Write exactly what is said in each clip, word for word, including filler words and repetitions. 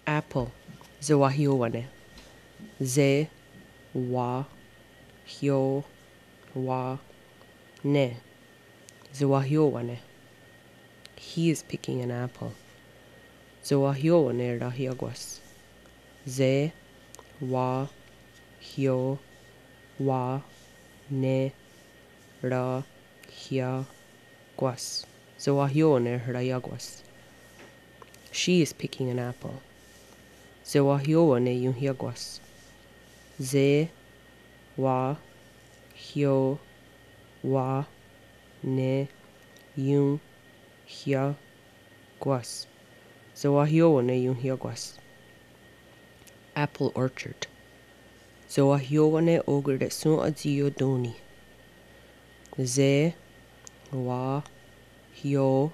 Apple. Sewahió:wane. Se, wa, hió, wa, ne. Sewahió:wane. He is picking an apple. Sewahió:wane rahiákwas. Se, wa, hió, wa, ne, ra, hia, kwas. Sewahió:wane rahiákwas. She is picking an apple. Sewahió:wane ionhiákwas. Se, wa, hió, wa, ne, ion, hia, kwas. Sewahió:wane ionhiákwas. Apple orchard. Sewahió:wane okwire'shòn:'a tsi iotón:ni. Se, wa, hió,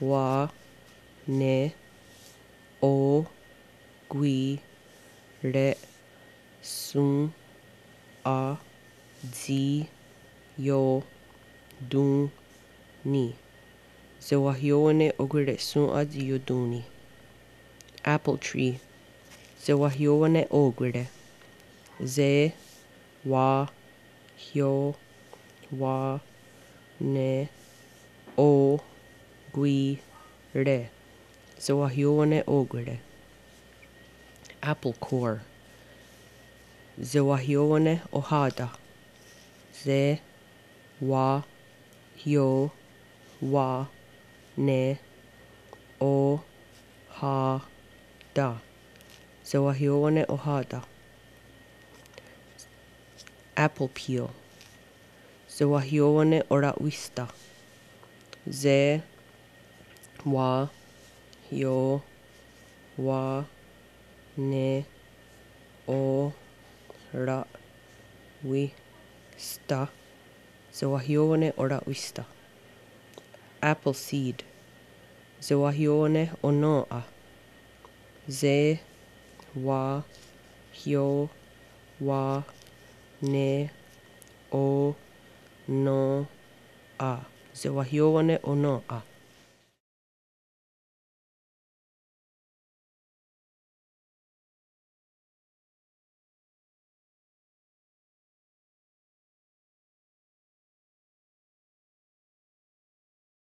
wa, ne, o, kwi, re', shòn, 'a, tsi, io, tón, ni. Sewahió:wane okwire'shòn:'a tsi iotón:ni. Apple tree. Sewahió:wane okwire. Se, wa, hió, wa, ne, o, kwi, re. Sewahió:wane okwire. Apple core. Sewahió:wane ohá:ta. Se, wa, hió, wa, ne, o, há, ta. Sewahió:wane ohá:ta. Apple peel. Sewahió:wane ora'wísta. Se, wa, hió, wa, ne, o, ra', wí, sta. Sewahió:wane ora'wísta. Apple seed. Sewahió:wane onón:ha. Se, wa, hió, wa, ne, o, nón:'a. Sewahió:wane onón:ha.